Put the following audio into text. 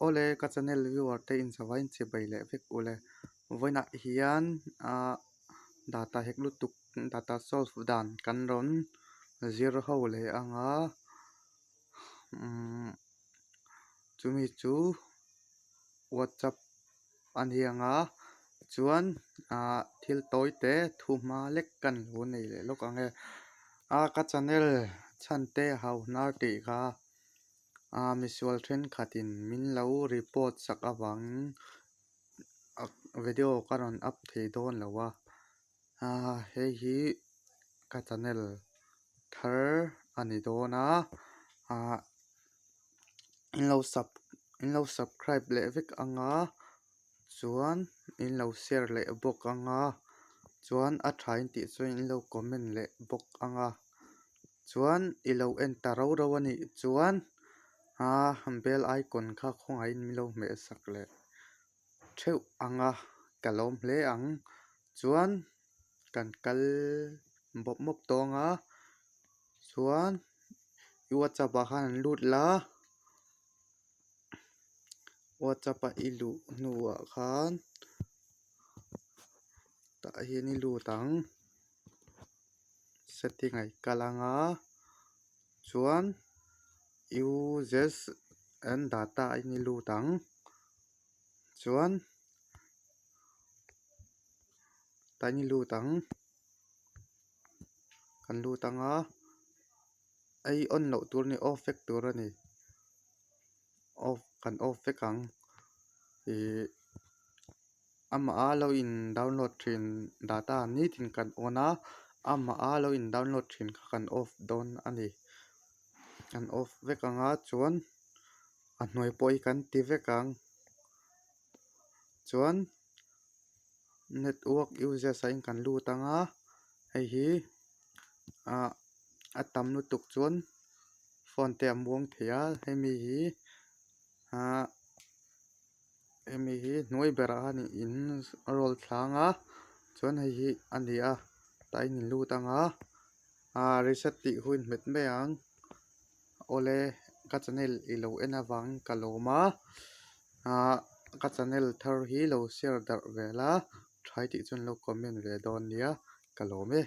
Awle ka channel viewer te inzavain chibai leh vek ule. Vawiinah hian ah data hek lutuk data solve dan kan rawn zir ho leh ang a umm chumi chu whatsapp a ni ang a chuan ah thil tawi te thu hma lek kan lo nei leh lawk ang e. A ka channel chhan te hau hnar tih kha. Aa misual thenkhatin min lo report sak avangin video ka rawn up thei dawn lo a, aa hei hi ka channel thar a ni dawn a, aa in lo sub in lo subscribe leh vek ang a, chuan in lo share leh bawk ang a, chuan a tha in tih chuan in lo comment leh bawk ang a. Chuan i lo en ta rau rau a nih chuan aa bell icon kha khawngaihin min lo hmeh sak leh theuh ang a, ka lawm hle ang. Chuan kan kal mawp mawp tawng a, chuan i whatsapp ah khan an lut la, whatsapp a i luh hnuah khan tah hian i lut ang. Setting a i kal ang a chuan uses and data a in i lut ang chuan tah in i lut ang kan lut ang a hei on loh tur a ni off vek tur a ni off kan off vek ang ihh. Amah a lo in download thin data nitin kan on a, amah a lo in download thin kha kan off dawn a ni. Kan off vek ang a chuan a hnuai pawh hi kan ti vek ang. Chuan network uses ah hian kan lut ang a, hei hi ah a tam lutuk chuan phone te a muang thei a, hemi hi ah. Hemi hi hnuai berah khan in a roll thlang a chuan hei hi a ni a tah in lut ang a ah reset tih hun hmet mai ang awle ka channel i lo en avangin ka lawm a ah ka channel thar hi lo share darh ve la tha i tih chuan lo comment ve dawn nia ka lawm e.